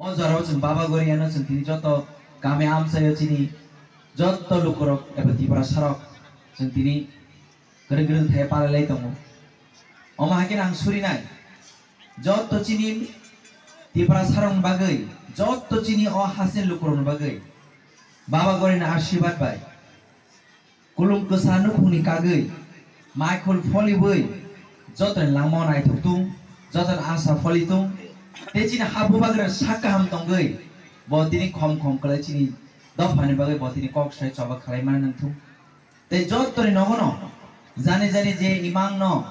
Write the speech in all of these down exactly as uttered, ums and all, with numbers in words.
O jorao chwng Baba Goriano chwng tini joto kami amchaio chini joto lukurok eba Tiprasarok chwng tini kwrwng kwrwng thai palai lai tongo. Omo hai kheno ang surinai joto chini Tiprasarokni bagwi, joto chini o hasini lukurokni bagwi Baba Gorina ashirbad bai kulum kwsa nukhungni kagwi, maikhul pholiwi, jotoni langmao naithok tung, jotoni asa pholi tung, tei chini ha bubagra sak kaham tongwi, bo tini khom khom khlai chini dophani bagwi bo tini kok sai choba khlai mani nang thung. Tei jotoni nogono jani jani je imangno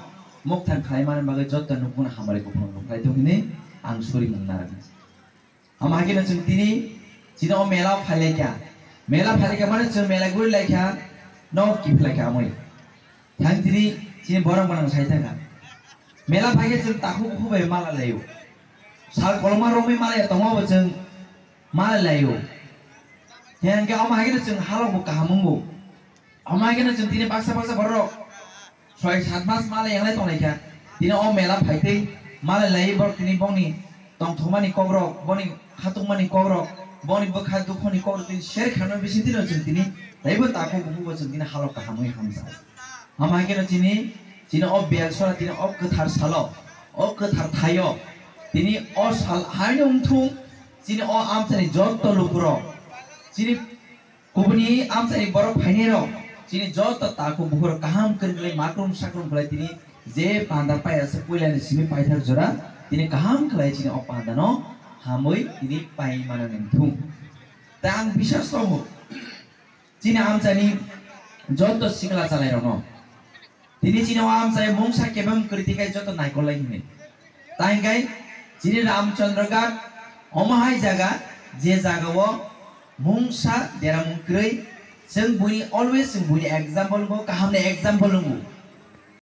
mukthan khlai mani bagwi joto nukungno hamari kupulung nukhlai thung hwnwi ang suri mung narwknai. Ama hakhe no chwng tini chini o mela phailaikha. Mela phailaikha mane chwng mela guri laikha, no kiphilai kha amoi. Thang tini chini borok gwnang sai thangkha. Mela phaikhe chwng takhuk bukhuk bai mala laio. Sal koloma romwi malaya tongma bo chwng mala laio. Hingke ama hakhe no chwng halok bo kaham wngo. Ama hakhe no chwng tini baksa baksa borok soi sat mas mala yanglai tonglaikha. Tini o mela phaitwi mala lai borok tini bongni tongthokmani kokrok, boni khatungmani kokrok, boni bwkha dukhoni kokrok tini share khaima bising tino chwng tini taibo takhuk bukhuk bo chwng tini halok kahamwi hamsa. Ama hakhe no chini, chini o bel sora tini o kwthar salo, o kwthar thaio, tini o sal haino wngthung, chini o amchani jotto lukurok, chini Kubuni amchani borok phainairok chini joto takhuk bukhurok kaham kwrwng khlai makrum sakrum khlai tini je panda pai ase puilani simi paithak jora tini kaham khlai chini o pandano hamwi tini pai mano nang thung. Tei ang biswas tongo chini amchani joto sikla chalairokno. Tini chini o amchai mungsa kebeng kwrwi tei joto naikol lai hwnwi. Tangkai chini Ramchandra Ghat omo hai jaga, je jaga o mungsa deramung kwrwi, chwng buini always chwng buini example bo kaham ni example wngo.